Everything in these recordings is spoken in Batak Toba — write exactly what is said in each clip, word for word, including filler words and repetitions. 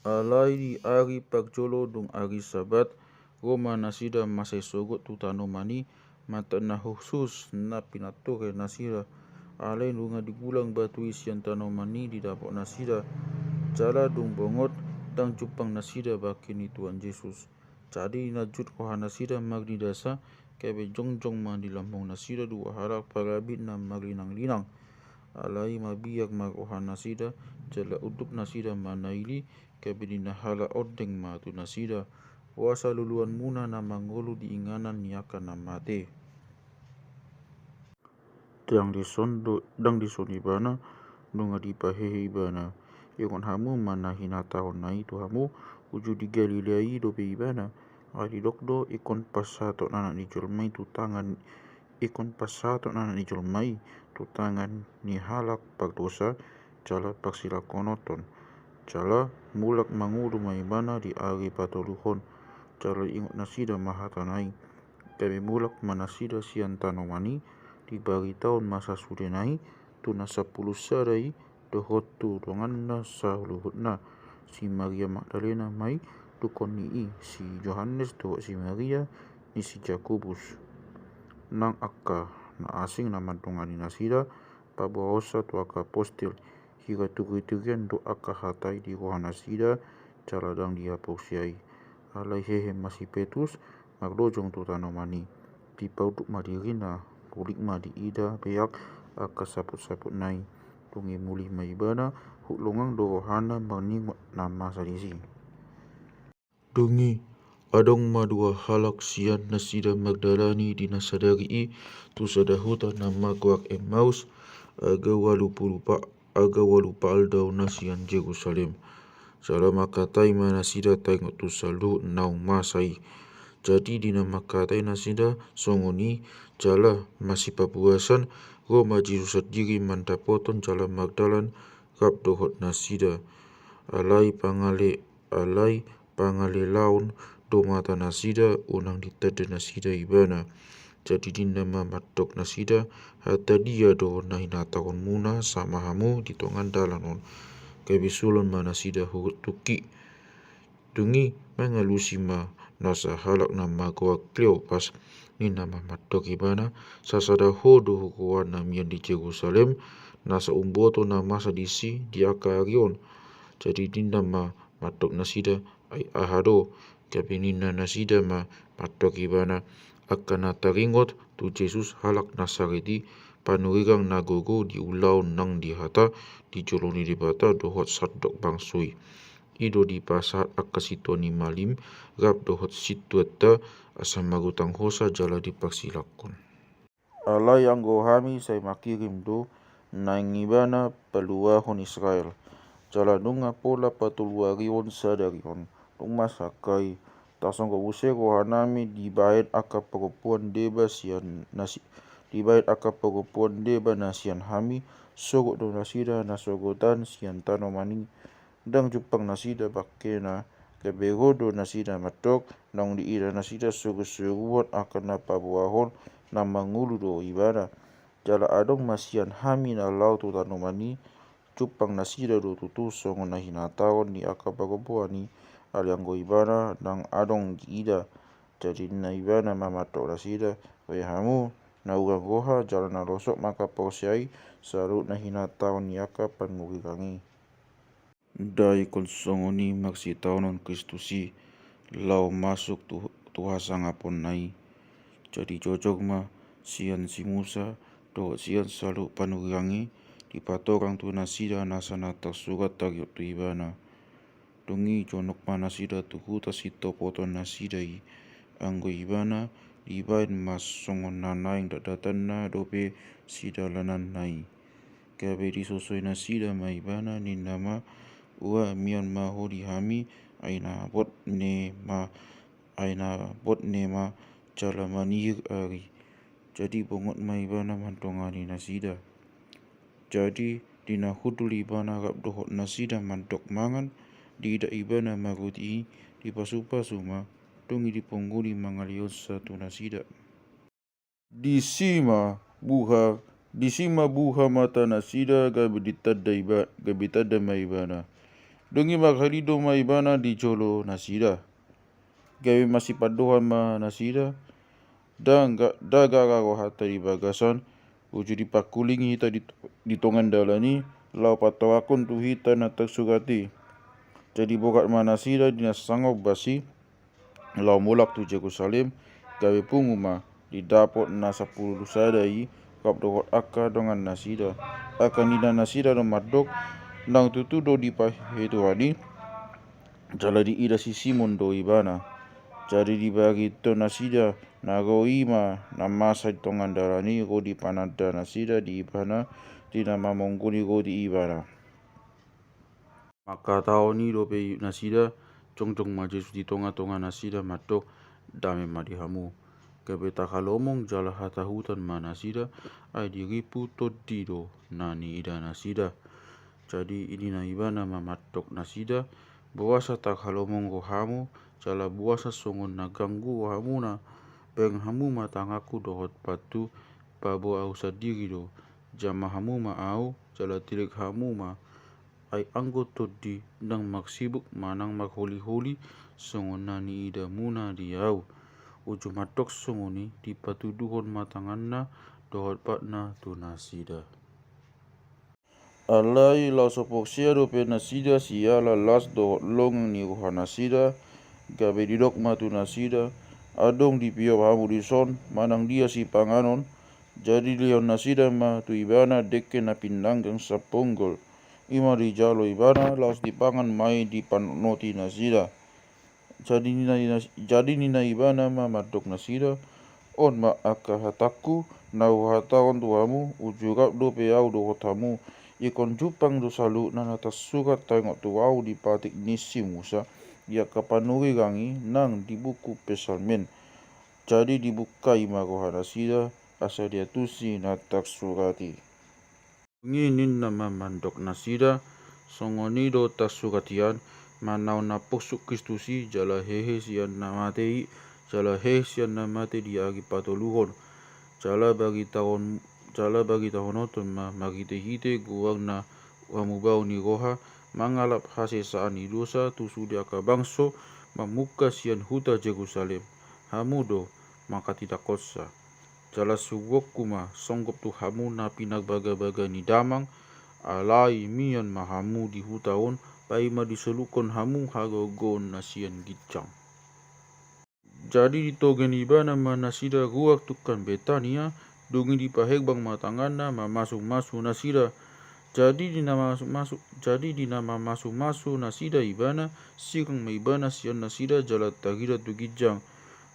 Alai di ari parjolo dung ari Sabat, ro ma nasida mansai sogot tu tanoman i, manat na hushus na pinatuhe nasida. Alai nunga digulang batu i sian tanoman i di dapot nasida, jala dung bongot, ndang jumpang nasida bangke ni Tuhan Jesus. Jadi na jut roha nasida marnidasa, gabe jongjong ma di lambung nasida dua halak parabit na marlinanglinang. Alai mabiar ma roha nasida, jala unduk nasida manaili, gabe ninna halak ondeng ma tu nasida: Boasa luluanmuna na mangolu di inganan ni angka na mate? Ndang dison do, ndang dison ibana, nunga dipahehe ibana. Ingot hamu ma na hinatahonna i tu hamu, uju di Galilea i dope ibana. Ai didok do: Ingkon pasahaton Anak ni jolma i tu tangan, ingkon pasahaton Anak ni jolma i tu tangan ni halak pardosa jala parsilangkononhon. Jala mulak mangolu ma ibana di ari patoluhon. Jala ingot nasida ma hatana i. Gabe mulak ma nasida sian tanoman i, dibaritahon ma sasudena i tu na sampulu sada i, dohot tu donganna saluhutna. Si Maria Magdalena ma i, dungkon ni i si Johannes dohot si Maria ni si Jakobus. Nang angka na asing na mandongani nasida, paboahonsa tu angka apostel. Hira turituria do angka hata i di roha nasida, jala ndang dihaporseai. Alai hehe ma si Petrus, marlojong tu tanoman i. Dipaunduk ma dirina, bulik ma diida beak angka saputsaputna i. Dung i mulih ma ibana, huhut longang do rohana marningot na masa disi. Dung i, adong ma dua halak sian nasida mardalani di na sadari i tu sada huta na margoar Emmaus, arga ualu pulu pa-, arga ualu pal daonna sian Jerusalem. Jala mangkatai ma nasida taringot tu saluhut naung masa i. Jadi di na mangkatai nasida songon i, jala masipapuasan, ro ma Jesus sandiri mandapothon jala mardalan rap dohot nasida. Alai pangale-, alai pangalelaon do mata nasida, unang ditanda nasida ibana. Jadi ninna ma mandok nasida: Hata dia do na hinatahonmuna sama hamu di tongan dalan on? Gabe sulon ma nasida huhut tungkik. Dung i mangalusi ma na sahalak na margoar Kleopas, ninna ma mandok ibana: Sasada ho do huroha na mian di Jerusalem, na so umboto na masa disi di angka ari on? Jadi ninna ma mandok nasida: Ai aha do? Gabe ninna nasida ma mandok ibana: Angka na taringot tu Jesus halak Nasaret i, panurirang na gogo di ulaon nang di hata di jolo ni Debata dohot sandok bangso i. I do dipasahat angka sintua ni malim rap dohot sintuanta asa marutang hosa jala diparsilangkon. Alai anggo hami sai mangkirim do naeng ibana paluahon Israel. Jala nunga pola patoluarihon sadari on, dung masa angka i, tarsonggot muse rohanami dibahen angka parompuan deba sian nasi-, dibahen angka parompuan deba na sian hami, sogot do nasida na sogotan sian tanoman i. Ndang jumpang nasida bangkena, gabe ro do nasida mandok, naung diida nasida sorusoruan angka na paboahon na mangolu do ibana. Jala adong ma sian hami na laho tu tanoman i, jumpang nasida do tutu songon na hinatahon ni angka parompuan i, alai anggo ibana ndang adong diida. Jadi ninna ibana ma mandok nasida: Oi hamu, na hurang roha jala na losok mangkaporseai saluhut na hinatahon ni angka panurirang i. Ndai ingkon songon i marsitaonon Kristus i, laho masuk tu, tu hasangaponna i. Jadi jojor ma sian si Musa dohot sian saluhut panurirang i, dipatorang tu nasida nasa na tarsurat taringot tu ibana. Dung i jonok ma nasida tu huta sintopoton nasida i. Anggo ibana, dibahen ma songon na naeng datdatanna dope sidalananna i. Gabe disosoi nasida ma ibana, ninna ma: Ua, mian ma ho di hami, ai na bot ne ma, ai na bot ne ma jala manihir ari. Jadi bongot ma ibana mandongani nasida. Jadi di na hundul ibana rap dohot nasida mandok mangan, diida ibana ma roti i, dipasupasu ma, dung i dipungguli mangalehonsa tu nasida. Disi ma buha, disi ma buha mata nasida, gabe ditanda iba-, gabe ditanda ma ibana. Dung i marhalido ma ibana di jolo nasida. Gabe masipandohan ma nasida, ndang ga-, ndang gaga rohanta di bagasan, uju dipangkulingi hita di, di tongan dalan i, laho patorangkon tu hita na tarsurat i. Jadi borhat ma nasida di na sangap basi, laho mulak tu Jerusalem, gabe pungu ma di dapot na sampulu sada i, rap dohot angka dongan nasida. Angka ninna nasida do mandok, nang tutu do dipahehe Tuhan i, jala diida si Simon do ibana. Jadi dibagiton nasida na ro i ma na masa di tongan dalan i, ro dipananda nasida di ibana, di na mamonggoni ro di ibana. Mangkatahon i dope nasida, jongjong ma Jesus di tongatonga nasida mandok, dame ma di hamu. Gabe tahalomong jala hatahutan ma nasida, ai dirimpu tondi do na niida nasida. Jadi ninna ibana ma mandok nasida, boasa tahalomong rohamu, jala boasa songon na ganggu rohamuna? Bereng hamu ma tanganku dohot pathu, paboa ahu sandiri do. Jamah hamu ma ahu, jala tilik hamu ma. Ai anggo tondi ndang marsibuk manang marholiholi songon na niidamuna di ahu. Uju mandok songon i, dipatuduhon ma tanganna dohot patna tu nasida. Alai laos so porsea dope nasida siala las dohot longing ni roha nasida, gabe didok ma tu nasida, adong dipiop hamu dison, manang dia sipanganon? Jadi dilehon nasida ma tu ibana dengke na pinanggang saponggol. I ma dijalo ibana, laos dipangan ma i, dipanotnoti nasida. Jadi ninna, jadi ninna ibana ma mandok nasida, on ma angka hatangku, na huhatahon tu hamu, uju rap dope ahu dohot hamu, ingkon jumpang do saluhutna na tarsurat taringot tu ahu di patik ni si Musa, di angka panurirang i nang di buku Psalmen. Jadi dibuka i ma roha nasida, asa diantusi na tarsurat i. Dung i ninna ma mandok nasida, songon i do tarsurat hian, manaon na porsuk Kristus i, jala hehe sian na mate i, jala hehe sian na mate di ari patoluhon. Jala baritaon, jala baritaononton ma marhitehite goarna hamubao ni roha, mangalap hasesaan ni dosa tu sude angka bangso, mamungka sian huta Jerusalem. Hamu do manghatindanghonsa. Jala suruonku ma songgop tu hamu na pinarbagabaga ni damang, alai mian ma hamu di huta on, paima disolukhon hamu hagogoon na sian ginjang. Jadi ditogen ibana ma nasida ruar tungkan Betania, dung i dipaherbang ma tanganna mamasumasu nasida. Jadi di na mamasumasu, jadi di na mamasumasu nasida ibana, sirang ma ibana sian nasida jala tarida tu ginjang.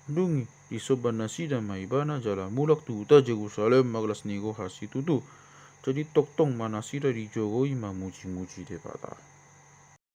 Dung i disomba nasida ma ibana jala mulak tu huta Jerusalem marlas ni roha situtu. Jadi tongtong ma nasida di joro i mamujimuji Debata.